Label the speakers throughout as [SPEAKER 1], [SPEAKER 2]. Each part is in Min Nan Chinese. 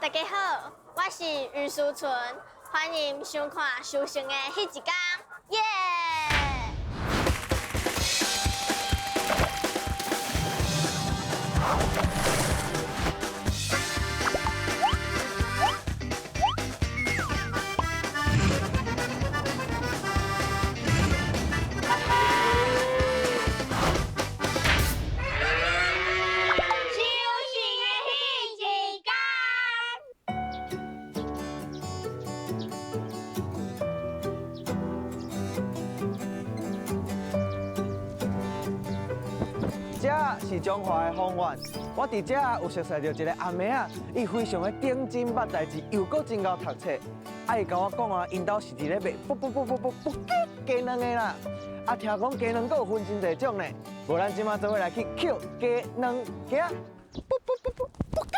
[SPEAKER 1] 大家好，我是余淑纯，欢迎收看《修行的彼一天》，耶！修行的彼一天。
[SPEAKER 2] 这是彰化的丰原，我伫这有熟似著一个阿妹仔，伊非常的顶真捌代志，又阁真𠢕读册。啊，伊共我讲啊，𪜶兜是伫咧卖卜卜卜卜卜卜鸡鸡卵的啦。啊，听讲鸡卵阁有分真济种呢。无咱这马做伙来去抾鸡卵，行，卜卜卜卜卜鸡。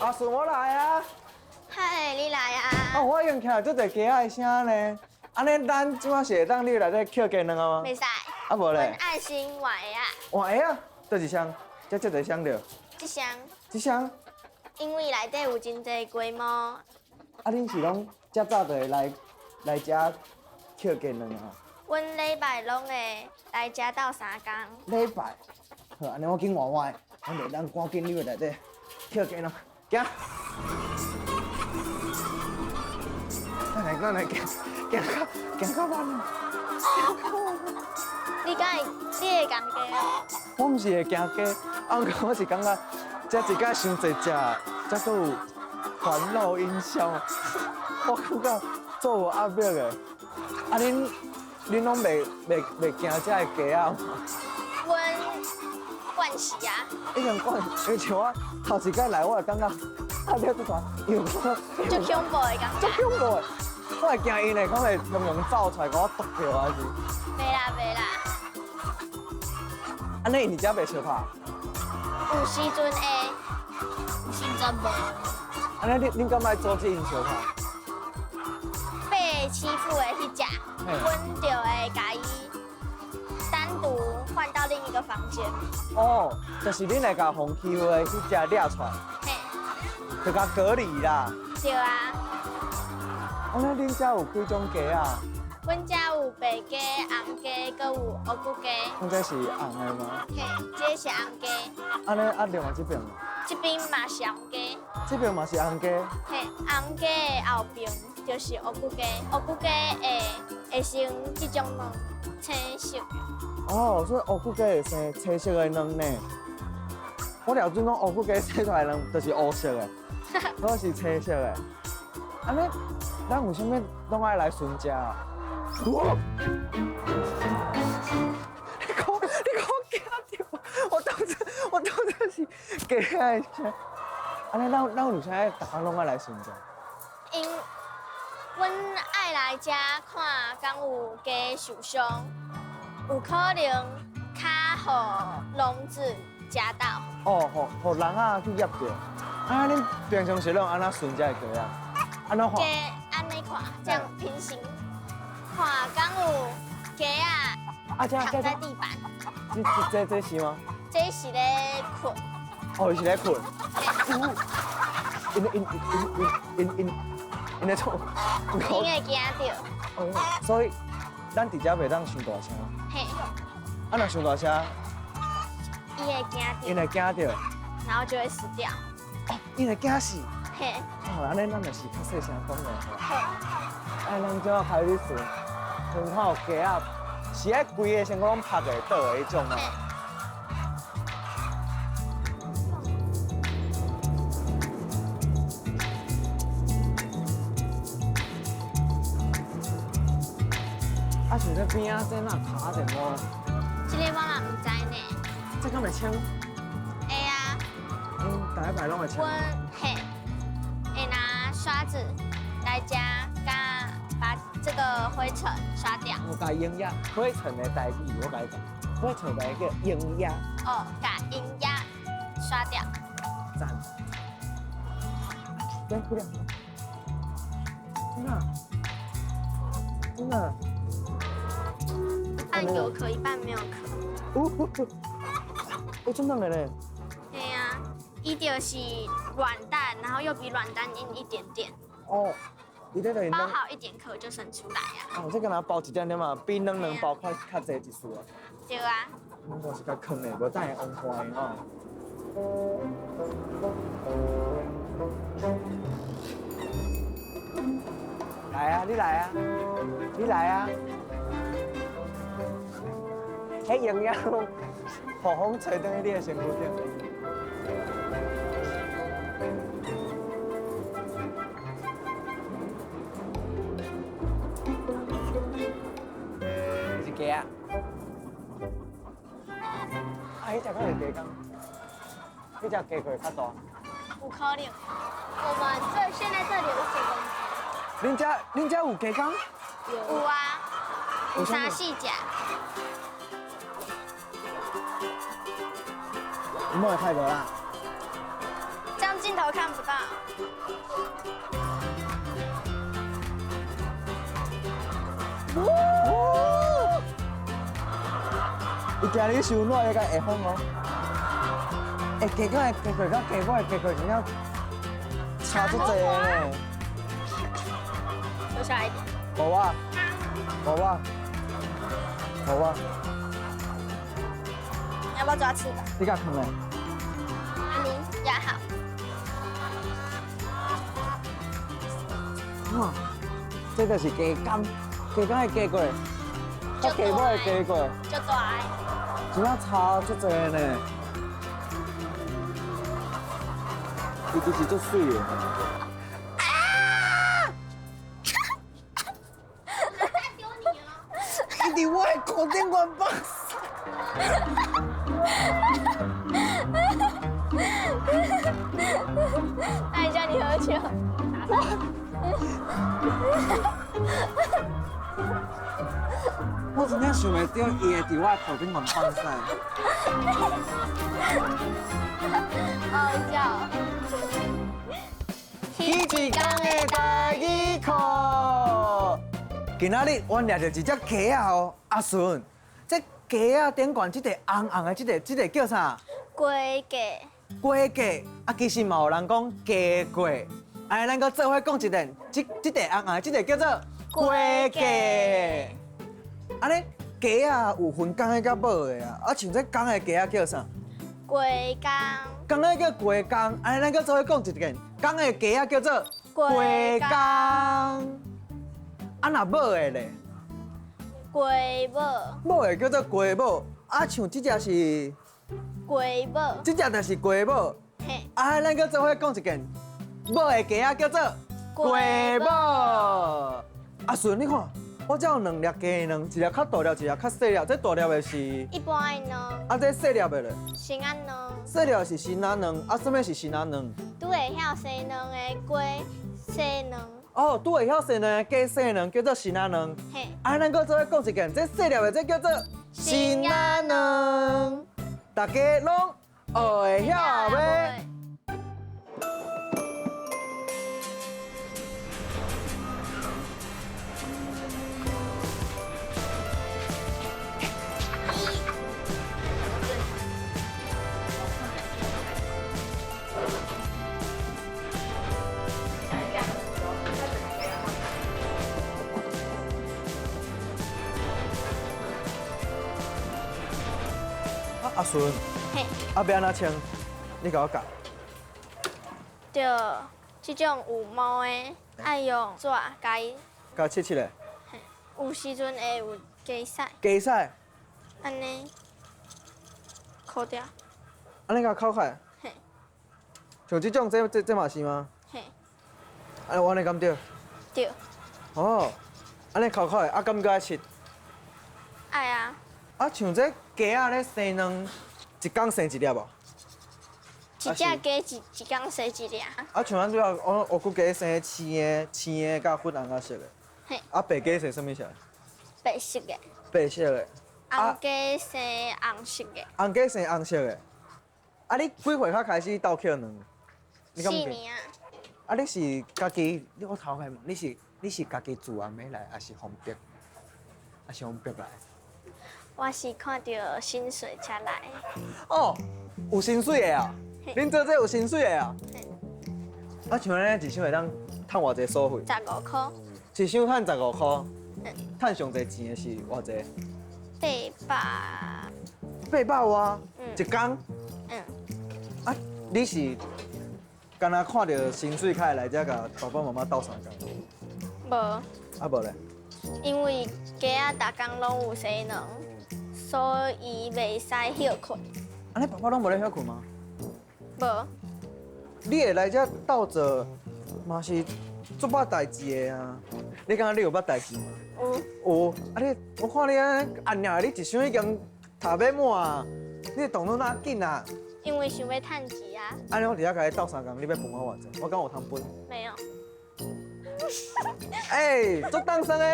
[SPEAKER 2] 阿顺，我来啊！
[SPEAKER 1] 嗨，你来啊！
[SPEAKER 2] 啊，我已经听到足济鸡仔的声呢。按呢，咱这马是会当入内底抾鸡卵啊吗？
[SPEAKER 1] 袂使。
[SPEAKER 2] 啊，无咧。
[SPEAKER 1] 阮爱先换鞋仔。
[SPEAKER 2] 换鞋仔？佗一双？这这一双著？
[SPEAKER 1] 这双。
[SPEAKER 2] 这双？
[SPEAKER 1] 因为内底有真济鸡毛。
[SPEAKER 2] 啊，恁是拢遮早就会来来遮抾鸡卵啊？
[SPEAKER 1] 阮礼拜拢会来遮斗相共。
[SPEAKER 2] 礼拜？好，按呢我紧换我的，阮就咱赶紧入内底抾鸡卵。行，咱来，咱来行，行较行较慢啊。
[SPEAKER 1] 你敢会？你会惊鸡哦？
[SPEAKER 2] 我毋是会惊鸡，啊，毋过我是感觉这一摆伤济只，这阁有环绕音效，我感觉足有压力的。啊，恁拢袂惊这个鸡仔吗？
[SPEAKER 1] 阮惯势啊。
[SPEAKER 2] 已经惯，因为像我头一摆来，我会感觉啊，了这团又
[SPEAKER 1] 足恐怖的感觉。
[SPEAKER 2] 足恐怖的，我会惊𪜶会讲会雄雄走出来，共我剁掉还是？
[SPEAKER 1] 袂啦袂啦。
[SPEAKER 2] 按呢𪜶伫遮袂相拍？
[SPEAKER 1] 有时阵会，
[SPEAKER 3] 有时阵无。
[SPEAKER 2] 按呢，恁敢爱阻止𪜶相拍？
[SPEAKER 1] 被欺负的彼只，阮就会共伊单独换到另一个房间。
[SPEAKER 2] 哦，就是恁会共予欺负的彼只掠出来，
[SPEAKER 1] 嘿，
[SPEAKER 2] 就共隔离啦。
[SPEAKER 1] 对啊。
[SPEAKER 2] 按呢，恁遮有几种鸡仔？
[SPEAKER 1] 阮遮有白鸡、红鸡，阁有乌骨鸡。
[SPEAKER 2] 阮这是红的吗？
[SPEAKER 1] 嘿，这是红鸡。
[SPEAKER 2] 按呢，啊，另外这边呢？
[SPEAKER 1] 这边嘛是红鸡。
[SPEAKER 2] 这边嘛是红鸡。
[SPEAKER 1] 嘿，红鸡的后边就是乌骨鸡，乌骨鸡会生这种卵，青色的。
[SPEAKER 2] 哦，所以乌骨鸡会生青色的卵呢。我了准讲乌骨鸡生出来的卵就是乌色的，我是青色的。按呢，咱为啥物拢爱来巡遮啊？哇！你讲惊著，我当作是鸡仔的声。按呢，咱为啥物逐工拢爱来巡遮？
[SPEAKER 1] 因阮爱来遮看，敢有鸡受伤，有可能跤予笼子夹到。
[SPEAKER 2] 哦，予笼仔去夹著。啊，恁平常时拢按怎巡遮的鸡仔？按怎看？
[SPEAKER 1] 鸡按呢看，这样平行看，敢有鸡仔躺在地板。
[SPEAKER 2] 这是吗？
[SPEAKER 1] 这是咧睏。
[SPEAKER 2] 哦，伊是咧睏。𪜶咧创？𪜶
[SPEAKER 1] 会惊著。
[SPEAKER 2] 哦，所以咱伫遮袂当伤大声。
[SPEAKER 1] 嘿。
[SPEAKER 2] 啊，若伤大声，
[SPEAKER 1] 伊会惊著。
[SPEAKER 2] 𪜶会惊著。
[SPEAKER 1] 然后就会死掉。
[SPEAKER 2] 哦，𪜶会惊死。
[SPEAKER 1] 嘿。
[SPEAKER 2] 哦，按呢咱就是较细声讲的。
[SPEAKER 1] 好。
[SPEAKER 2] 哎，咱这开始巡，巡看有鸡仔，是爱规个身躯拢曝的倒的彼种吗？啊，像这边仔这哪卡一毛？
[SPEAKER 1] 这个我嘛毋知呢。
[SPEAKER 2] 这敢会清？
[SPEAKER 1] 会啊。
[SPEAKER 2] 恁逐礼拜拢会清？
[SPEAKER 1] 阮嘿，会拿刷子来加，加把这个灰尘刷掉。
[SPEAKER 2] 我共蝇仔，灰尘的台语我共你讲，灰尘台语叫蝇仔。
[SPEAKER 1] 哦，共蝇仔刷掉。
[SPEAKER 2] 赞。来，快点。真的？真的？
[SPEAKER 1] 一半有壳，一半没有壳。
[SPEAKER 2] 哦，哦，真的嘞？
[SPEAKER 1] 对啊，伊就是软蛋，然后又比软蛋硬一点点。
[SPEAKER 2] 哦，
[SPEAKER 1] 包好一点壳就生出来啊。
[SPEAKER 2] 哦，这个若包一点点嘛，比软卵包较较济一丝啊。
[SPEAKER 1] 对啊。
[SPEAKER 2] 我是较坑的，无等下往看的吼。来啊，你来啊，你来啊！彼营养拢予风吹转去你的身躯顶。是鸡仔。啊，彼只敢是鸡公？彼只鸡壳较大。
[SPEAKER 1] 有可能。我们这现在这里有一只公鸡。
[SPEAKER 2] 恁遮有鸡公？
[SPEAKER 1] 有啊，有三四只。
[SPEAKER 2] 你莫会太无啦。
[SPEAKER 1] 这样镜头看不到。
[SPEAKER 2] 伊惊你伤热，会甲下风哦。欸，鸡公的鸡壳佮鸡母的鸡壳真正差足济呢。
[SPEAKER 1] 留下来一点。
[SPEAKER 2] 无啊，无啊，无啊。
[SPEAKER 1] 你要不要抓翅膀？
[SPEAKER 2] 你敢囥咧？
[SPEAKER 1] 阿明，压好。
[SPEAKER 2] 哇，这就是鸡公，鸡公的鸡壳，佮鸡母的鸡壳，
[SPEAKER 1] 就大的。
[SPEAKER 2] 真正差足济呢。伊其实足媠的。
[SPEAKER 1] 啊！丢你哦！
[SPEAKER 2] 伊伫我的裤顶悬放屎。
[SPEAKER 1] 那你叫你喝酒。
[SPEAKER 2] 我真正想袂到，伊会伫我的裤顶悬放屎。
[SPEAKER 1] 好笑。
[SPEAKER 2] 彼一工的台语课，今仔日阮掠著一只鸡仔哦，阿顺，这鸡仔顶悬这个红红的，这个叫啥？
[SPEAKER 1] 鸡鸡。
[SPEAKER 2] 鸡鸡，啊，其实嘛有人讲鸡过，哎，咱阁做伙讲一遍，这个红红的，这个叫做鸡鸡。按呢，鸡仔有分公的佮母的啊，啊，像这公的鸡仔叫啥？
[SPEAKER 1] 鸡公。
[SPEAKER 2] 公的叫鸡公，按呢，咱阁做伙讲一遍，公的鸡仔叫做鸡公。啊，若母的咧？
[SPEAKER 1] 鸡母。
[SPEAKER 2] 母的叫做鸡母，啊，像这只是
[SPEAKER 1] 鸡母。
[SPEAKER 2] 这只就是鸡母。
[SPEAKER 1] 嘿。
[SPEAKER 2] 啊，咱阁做伙讲一遍，母的鸡仔叫做鸡母。阿顺，你看，我这有两粒鸡卵，一粒较大粒，一粒较细粒。这大粒的是
[SPEAKER 1] 一般的卵。
[SPEAKER 2] 啊，这细粒的咧？
[SPEAKER 1] 生仔卵。
[SPEAKER 2] 细粒是生仔卵，啊，啥物是生仔卵？
[SPEAKER 1] 拄会晓生卵的鸡细卵。
[SPEAKER 2] 哦，拄会晓生卵的鸡细卵叫做生仔卵。
[SPEAKER 1] 嘿。
[SPEAKER 2] 啊，咱阁做伙讲一遍，这细粒的这叫做生仔卵。大家拢学会晓啊未？阿顺，
[SPEAKER 1] 嘿，
[SPEAKER 2] 啊，欲按怎穿？你共我教。
[SPEAKER 1] 对，这种有毛的，爱用纸共伊。
[SPEAKER 2] 共切切咧。
[SPEAKER 1] 嘿，有时阵会有鸡屎。
[SPEAKER 2] 鸡屎。
[SPEAKER 1] 按呢，抠掉。
[SPEAKER 2] 按呢共抠开。
[SPEAKER 1] 嘿。
[SPEAKER 2] 像这种，这嘛是吗？
[SPEAKER 1] 嘿。
[SPEAKER 2] 按呢，按呢敢对？
[SPEAKER 1] 对。
[SPEAKER 2] 哦，按呢抠开，啊，敢阁爱切？
[SPEAKER 1] 爱啊。
[SPEAKER 2] 啊，像这鸡仔咧生卵，一工生一粒无？
[SPEAKER 1] 一只鸡一工生一粒。
[SPEAKER 2] 啊，像咱这个乌骨鸡生青的、青的佮粉红仔色的。
[SPEAKER 1] 嘿。
[SPEAKER 2] 啊，白鸡生啥物色？
[SPEAKER 1] 白色的。
[SPEAKER 2] 白色的。
[SPEAKER 1] 红鸡生红色的。
[SPEAKER 2] 红鸡生红色的。啊，你几岁才开始斗捡卵？
[SPEAKER 1] 4年啊。
[SPEAKER 2] 啊，啊，你是家己？你我頭開問，你是家己自願欲來，抑是予逼？抑是予逼來？
[SPEAKER 1] 我是看著薪水才來。
[SPEAKER 2] 哦，有薪水的啊？恁做這有薪水的啊？啊，像按呢一箱會當趁偌濟所費？
[SPEAKER 1] 十五箍。
[SPEAKER 2] 一箱趁十五箍。趁上濟錢的是偌濟？800。800外？一工？
[SPEAKER 1] 嗯。
[SPEAKER 2] 啊，你是敢若看著薪水較會來遮共爸爸媽媽鬥相共？
[SPEAKER 1] 無。
[SPEAKER 2] 啊無咧？
[SPEAKER 1] 因為雞仔逐工攏有洗卵，所以袂使歇睏。
[SPEAKER 2] 按呢爸爸攏無咧歇睏嗎？
[SPEAKER 1] 無。
[SPEAKER 2] 你會來遮鬥做，嘛是足捌代誌的啊！你感覺你有捌代誌嗎？
[SPEAKER 1] 有。
[SPEAKER 2] 有。啊你，我看你按呢按鳥，你一箱已經讀欲滿啊！你的動作哪緊啊？
[SPEAKER 1] 因為想欲趁錢啊。
[SPEAKER 2] 按呢我佇遐共你鬥相共，你欲分我偌濟？我敢有通分？
[SPEAKER 1] 沒有。
[SPEAKER 2] 欸，足當生的，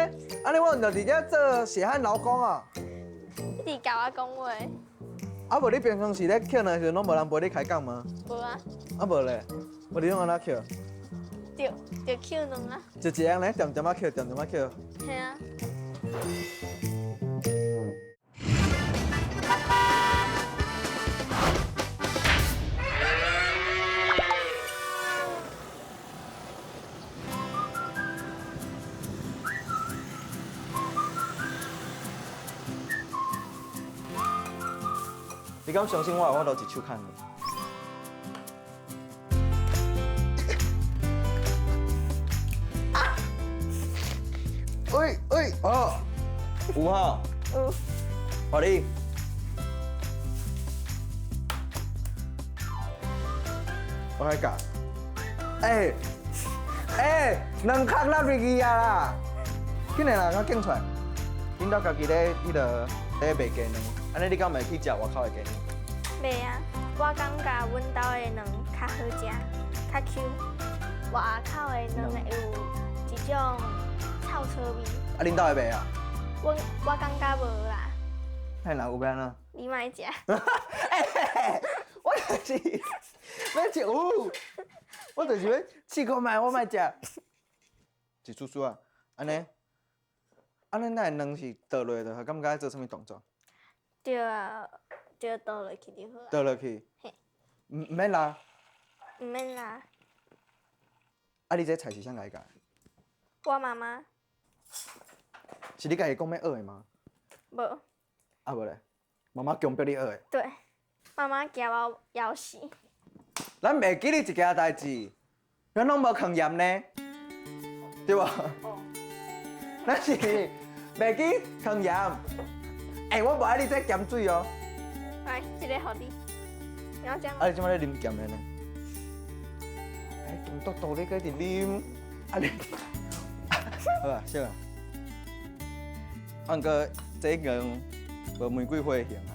[SPEAKER 2] 按呢我毋就佇遮做血汗勞工啊！
[SPEAKER 1] 你共我講話。
[SPEAKER 2] 啊無你平常時咧抾的時陣，攏無人陪你開講嗎？
[SPEAKER 1] 無啊。
[SPEAKER 2] 啊無咧，無你攏按怎抾？
[SPEAKER 1] 就抾卵啊。
[SPEAKER 2] 就一個人咧，恬恬仔抾，恬恬仔抾。
[SPEAKER 1] 嘿啊。
[SPEAKER 2] 你敢相信我有法度一手牽？喂喂哦，有吼？
[SPEAKER 1] 有。
[SPEAKER 2] 予你。我來教。欸欸，兩殼落入去啊啦！緊來啦，我揀出來。恁兜家己咧，彼个咧賣雞卵，按呢你敢會去食外口的雞卵？
[SPEAKER 1] 袂啊，我感覺阮兜的卵較好食，較 Q。外口的卵會有一種臭臭味。
[SPEAKER 2] 啊，恁兜的袂啊？
[SPEAKER 1] 我感覺無啦。
[SPEAKER 2] 那若有欲按怎？
[SPEAKER 1] 你莫食。
[SPEAKER 2] 我就是欲食，我就是欲試看覓，我莫食。一絲絲啊，按呢，按呢，咱的卵是倒落就好，敢覺做啥物動作？
[SPEAKER 1] 對啊，對，倒落去就好。
[SPEAKER 2] 倒落去。
[SPEAKER 1] 嘿。
[SPEAKER 2] 毋免拉。
[SPEAKER 1] 毋免拉。
[SPEAKER 2] 啊，你這菜是啥來教？
[SPEAKER 1] 我媽媽。
[SPEAKER 2] 是你家己講欲學的嗎？
[SPEAKER 1] 無。
[SPEAKER 2] 啊無咧，媽媽強迫你學的。
[SPEAKER 1] 對，媽媽驚我枵死。
[SPEAKER 2] 咱袂記得一件代誌，咱攏無囥鹽呢，對無？
[SPEAKER 1] 哦。
[SPEAKER 2] 咱是袂記囥鹽。欸，我無愛你這鹹水哦。
[SPEAKER 1] 來，這个予你。你要這樣。
[SPEAKER 2] 啊，你這擺咧啉鹹的呢？欸，鹹嘟嘟你閣佇啉，啊你，好啊，小啊。啊，毋過這已經無玫瑰花的型啊。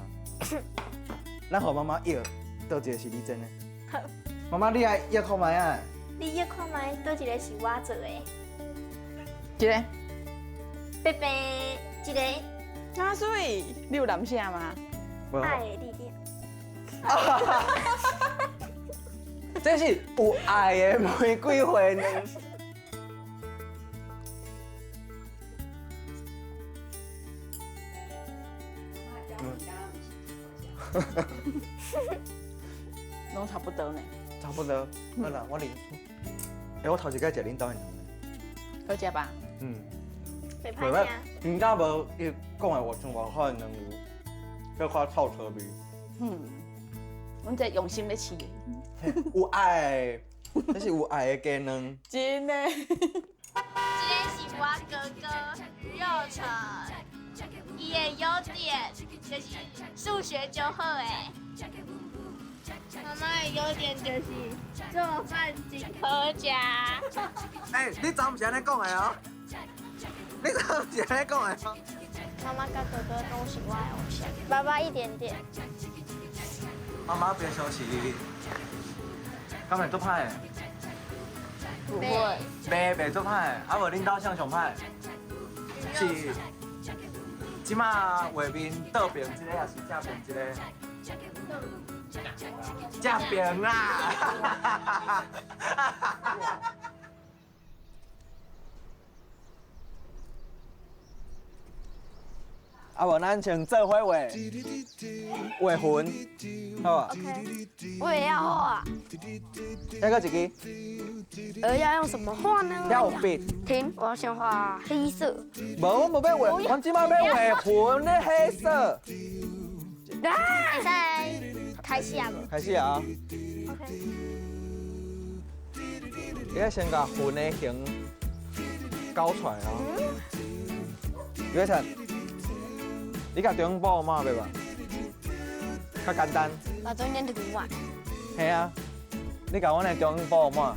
[SPEAKER 2] 咱予媽媽約，佗一个是你煎的？
[SPEAKER 1] 好。
[SPEAKER 2] 媽媽，你來約看覓啊？
[SPEAKER 1] 你約看覓，佗一個是我做的？
[SPEAKER 4] 一个。
[SPEAKER 1] 伯伯，一个。
[SPEAKER 4] 啊，水，你有男寫嗎？
[SPEAKER 1] 愛的地點。
[SPEAKER 2] 這是有愛的玫瑰花卵。
[SPEAKER 4] 攏差不多呢。
[SPEAKER 2] 差不多。好啦，我認輸。欸，我頭一擺食恁兜的卵。
[SPEAKER 4] 好食吧？
[SPEAKER 2] 嗯。
[SPEAKER 1] 袂歹食。
[SPEAKER 2] 真正無伊講的，像外口的卵有，較臭臭味。
[SPEAKER 4] 嗯，阮這用心咧飼的。
[SPEAKER 2] 有愛，這是有愛的雞卵。
[SPEAKER 4] 真的。
[SPEAKER 1] 這个是我哥哥余佑成，伊的優點就是數學就好的。媽媽的優點就是做飯真好食。
[SPEAKER 2] 欸，你昨毋是按呢講的哦？你昨毋是按呢講的哦？
[SPEAKER 1] 媽媽佮哥哥都是我的偶像，爸爸一點點。
[SPEAKER 2] 媽媽平常時，敢會足歹的？
[SPEAKER 4] 不會。
[SPEAKER 2] 袂足歹的，啊無恁兜誰上歹？是，這馬畫面倒爿這個，抑是正爿這個？正爿啦！啊無咱先做伙畫畫雲，好無？
[SPEAKER 1] 我也要畫。
[SPEAKER 2] 再閣一支。
[SPEAKER 1] 要用什麼畫呢？
[SPEAKER 2] 遐有筆。
[SPEAKER 1] 停，我要先畫黑色。
[SPEAKER 2] 無，我無欲畫，阮這擺欲畫雲咧黑色。
[SPEAKER 1] 會使開始啊？
[SPEAKER 2] 開始啊
[SPEAKER 1] ！OK。
[SPEAKER 2] 你愛先共雲的形搞出來啊！余偉成，你共中部抹袂吧？較簡單。
[SPEAKER 1] 把中間的塗抹。
[SPEAKER 2] 嘿啊，你共阮的中部抹。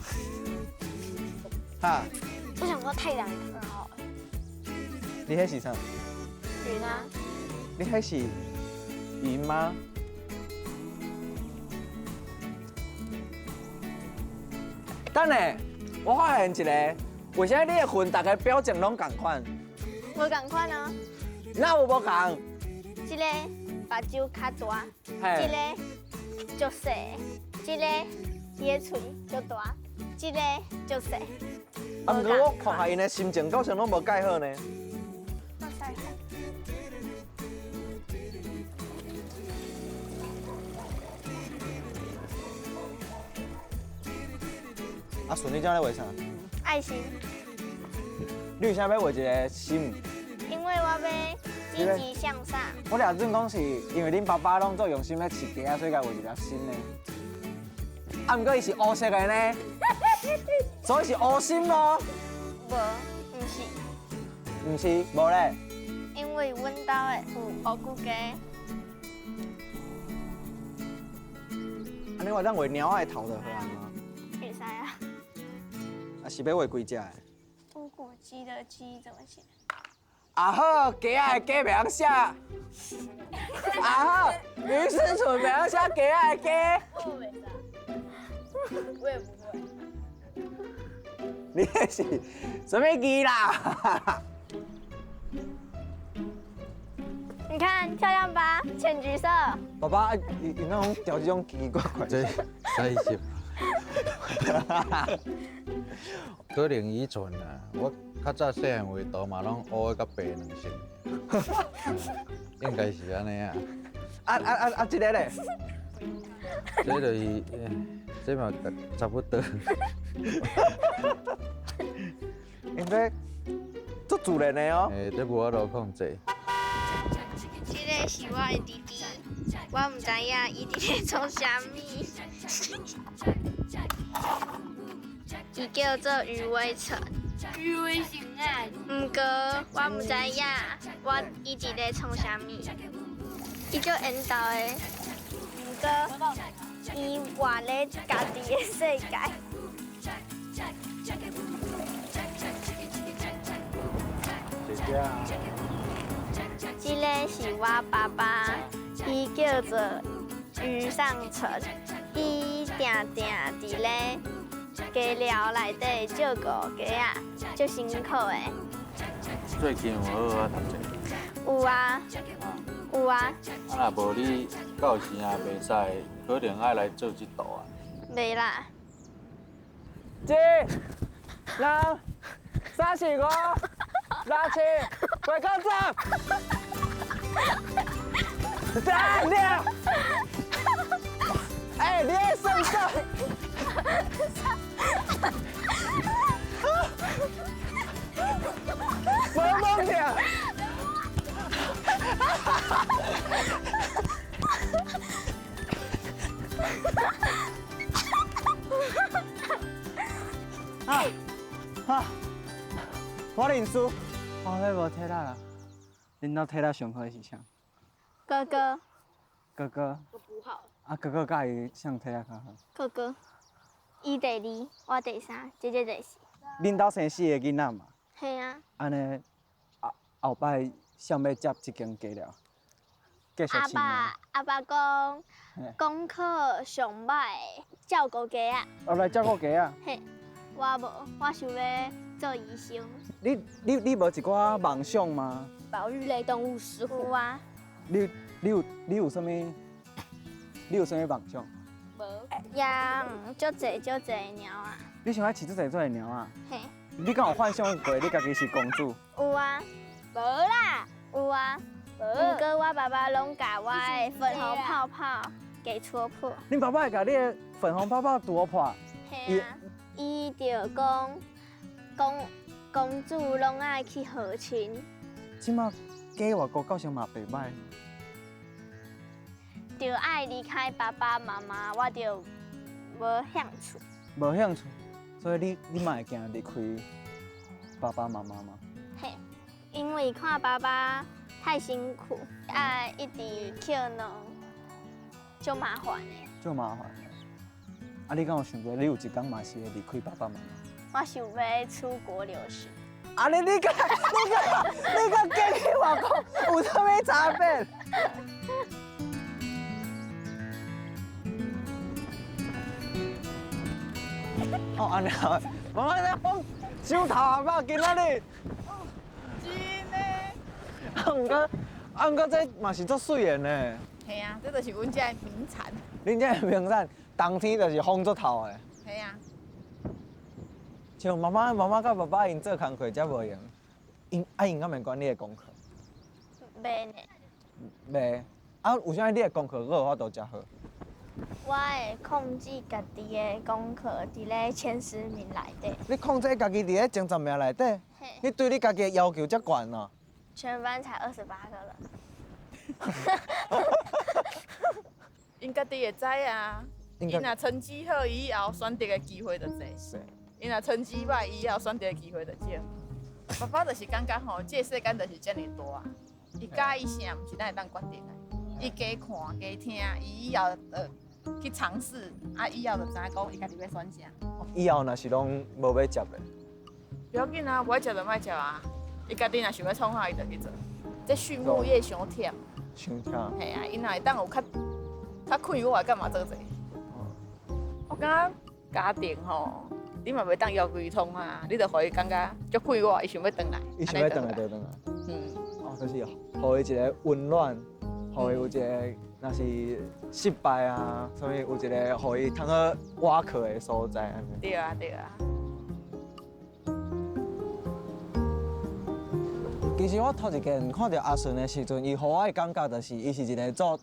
[SPEAKER 2] 哈？
[SPEAKER 1] 我想畫太陽好。
[SPEAKER 2] 你彼是啥？
[SPEAKER 1] 雲啊。
[SPEAKER 2] 你彼是雲嗎？等下，我發現一个，為啥你的雲逐个表情攏仝款？
[SPEAKER 1] 無仝款啊。
[SPEAKER 2] 哪有無仝？
[SPEAKER 1] 這个目睭較大，這个足細，這个伊的喙足大，這个足細。
[SPEAKER 2] 啊，毋過我看下𪜶的心情，好像攏無蓋好呢。阿順，你這咧畫啥？
[SPEAKER 1] 愛心。
[SPEAKER 2] 你為啥欲畫一个心？
[SPEAKER 1] 因為我欲積極向上。
[SPEAKER 2] 我掠準講是因為恁爸爸攏足用心咧飼雞仔，所以共畫一粒心呢。啊，毋過伊是烏色的呢，所以是烏心咯。
[SPEAKER 1] 無，毋是。
[SPEAKER 2] 毋是，無咧。
[SPEAKER 1] 因為阮兜的有烏骨雞。
[SPEAKER 2] 按呢我當畫貓仔的頭就好啊嗎？
[SPEAKER 1] 會使啊。
[SPEAKER 2] 啊，是欲畫幾隻的？
[SPEAKER 1] 烏骨雞的雞怎麼寫？
[SPEAKER 2] 阿好，雞仔的雞袂曉寫。阿好，余思純袂曉寫雞仔的雞。
[SPEAKER 3] 我袂使，我也不會。
[SPEAKER 2] 你彼是啥物字啦？
[SPEAKER 1] 你看漂亮吧，淺橘色。
[SPEAKER 2] 爸爸，伊伊那種調這種奇奇怪怪。
[SPEAKER 5] 這西式。可能遺傳啦，我較早細漢畫圖嘛，攏烏的佮白兩色，應該是按呢啊。
[SPEAKER 2] 啊，這個咧？
[SPEAKER 5] 這就是，這嘛差不多。
[SPEAKER 2] 應該足自然的哦。
[SPEAKER 5] 欸，這無法度控制。
[SPEAKER 1] 這个是我的弟弟，我毋知影伊佇咧創啥物。伊叫做余威成。
[SPEAKER 3] 余威成啊！
[SPEAKER 1] 毋過我毋知影，我伊佇咧創啥物。伊足緣投的，毋過伊活咧家己的世界。
[SPEAKER 5] 姐姐啊。
[SPEAKER 1] 這个是我爸爸，伊叫做余尚成，伊定定佇咧雞寮內底照顧雞仔，足辛苦的。
[SPEAKER 5] 最近有好好讀冊？
[SPEAKER 1] 有啊，有啊。
[SPEAKER 5] 啊，若無你到時啊袂使，可能愛來做這道啊。
[SPEAKER 1] 袂啦。
[SPEAKER 2] 一、兩、三、四、五、六、七、八、九、十。三、兩。哎，你咧算啥？無摸著。啊啊！我認輸，我欲無體力啦。恁兜體力上好的是啥？
[SPEAKER 1] 哥哥。
[SPEAKER 2] 哥哥。
[SPEAKER 3] 我不好。
[SPEAKER 2] 啊，哥哥佮伊啥體力較好？
[SPEAKER 1] 哥哥，伊第二，我第三，姐姐第四。
[SPEAKER 2] 恁兜生四个囡仔嘛？
[SPEAKER 1] 嘿啊。
[SPEAKER 2] 按呢，後後擺啥欲接這間雞寮？繼續
[SPEAKER 1] 阿爸阿爸講，功課上歹，照顧雞仔。
[SPEAKER 2] 哦，來照顧雞仔。
[SPEAKER 1] 嘿，我無，我想欲做醫生。
[SPEAKER 2] 你無一寡夢想嗎？
[SPEAKER 3] 保育類動物石虎。
[SPEAKER 1] 有啊。
[SPEAKER 2] 你有啥物？你有啥物夢想？
[SPEAKER 3] 無。
[SPEAKER 1] 養足濟足濟貓仔。
[SPEAKER 2] 你想欲飼足濟足濟貓仔？
[SPEAKER 1] 嘿。
[SPEAKER 2] 你敢有幻想過你家己是公主？
[SPEAKER 1] 有啊。
[SPEAKER 3] 無啦。
[SPEAKER 1] 有啊。毋過我爸爸攏共我的粉紅泡泡給戳破。
[SPEAKER 2] 恁爸爸會共你的粉紅泡泡戳破？
[SPEAKER 1] 嘿啊，伊就講公公主攏愛去和親。
[SPEAKER 2] 這馬嫁外國到時嘛袂䆀。
[SPEAKER 1] 就愛離開爸爸媽媽，我就無興趣。
[SPEAKER 2] 無興趣，所以你嘛會驚離開爸爸媽媽嗎？
[SPEAKER 1] 嘿，因為看爸爸太辛苦，愛一直抾農，足麻煩的。
[SPEAKER 2] 足麻煩的。啊，你敢有想過，你有一工嘛是會離開爸爸媽媽？
[SPEAKER 1] 我想欲出國留學。
[SPEAKER 2] 啊！你你佮你佮你佮嫁去外國有啥物差別？哦，按呢啊，媽媽在講手頭啊，肉今仔日。
[SPEAKER 4] 真的。
[SPEAKER 2] 啊，毋過，啊，毋過這嘛是足媠的呢。
[SPEAKER 4] 嘿啊，這就是阮遮的名產。
[SPEAKER 2] 恁遮的名產，冬天就是風足透的。
[SPEAKER 4] 嘿啊。
[SPEAKER 2] 像媽媽、媽媽佮爸爸𪜶做工課遮無閒，𪜶啊𪜶敢會管你的功課？
[SPEAKER 1] 袂呢。
[SPEAKER 2] 袂。啊，有啥你的功課閣有法度遮好？
[SPEAKER 1] 我會控制家己的功課佇咧前十名內底。
[SPEAKER 2] 你控制家己佇咧前十名內底？你對你家己的要求遮懸哦？
[SPEAKER 1] 全班才28個人。
[SPEAKER 4] 𪜶家己會知啊，𪜶若成績好，以後選擇的機會就濟。𪜶若成績歹，以後選擇的機會就少。爸爸就是感覺吼，這個世間就是遮爾大，伊佮意啥，毋是咱會當決定的。伊加看加聽，伊以後就去嘗試，啊，以後就知影講伊家己欲選啥。
[SPEAKER 2] 以後若是攏無欲接的，
[SPEAKER 4] 不要緊啊，無愛食就莫食啊。伊家己若想欲創啥，伊就去做。這畜牧業傷忝。
[SPEAKER 2] 傷忝。
[SPEAKER 4] 嘿啊，𪜶若會當有較較快活，幹嘛做這？我感覺家庭吼，你嘛袂當要求伊創啊，你就予伊感覺足快活，伊想欲轉來。
[SPEAKER 2] 伊想欲轉來就轉來。
[SPEAKER 4] 嗯。
[SPEAKER 2] 哦，就是予伊一個溫暖，予伊有一個若是失敗啊，啥物有一個予伊通好倚靠的所在。
[SPEAKER 4] 對啊，對啊。
[SPEAKER 2] 其實我頭一遍看著阿順的時陣，伊予我的感覺就是，伊是一個足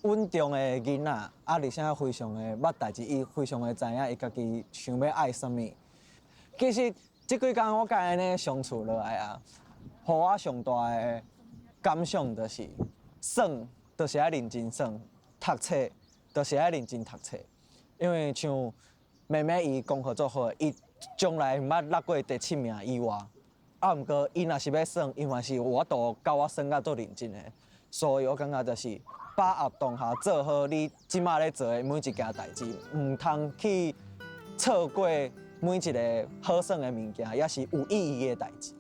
[SPEAKER 2] 穩重的囡仔，啊，而且非常的捌代誌，伊非常的知影伊家己想欲愛啥物。其實這幾工我佮伊按呢相處落來啊，予我上大的感想就是，耍就是愛認真耍，讀冊就是愛認真讀冊。因為像妹妹伊功課足好，伊從來毋捌落過第七名以外。啊，毋過伊若是欲耍，伊嘛是有法度佮我耍甲足認真的。所以我感覺就是把握當下，做好你這馬咧做的每一件代誌，毋通去錯過每一個好耍的物件，也是有意義的代誌。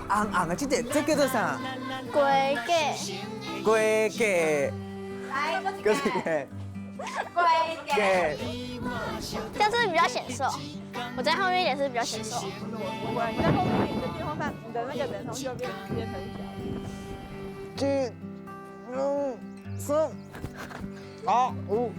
[SPEAKER 2] 紅紅的，這個這叫做啥？
[SPEAKER 1] 雞架。
[SPEAKER 2] 雞架。閣一個。
[SPEAKER 1] 雞架。這樣是比較顯瘦，我在後面一點是比較顯瘦。
[SPEAKER 4] 不會，你在後面你的電風扇，你的那個人頭就變很小。
[SPEAKER 2] 一、兩、三、啊、五。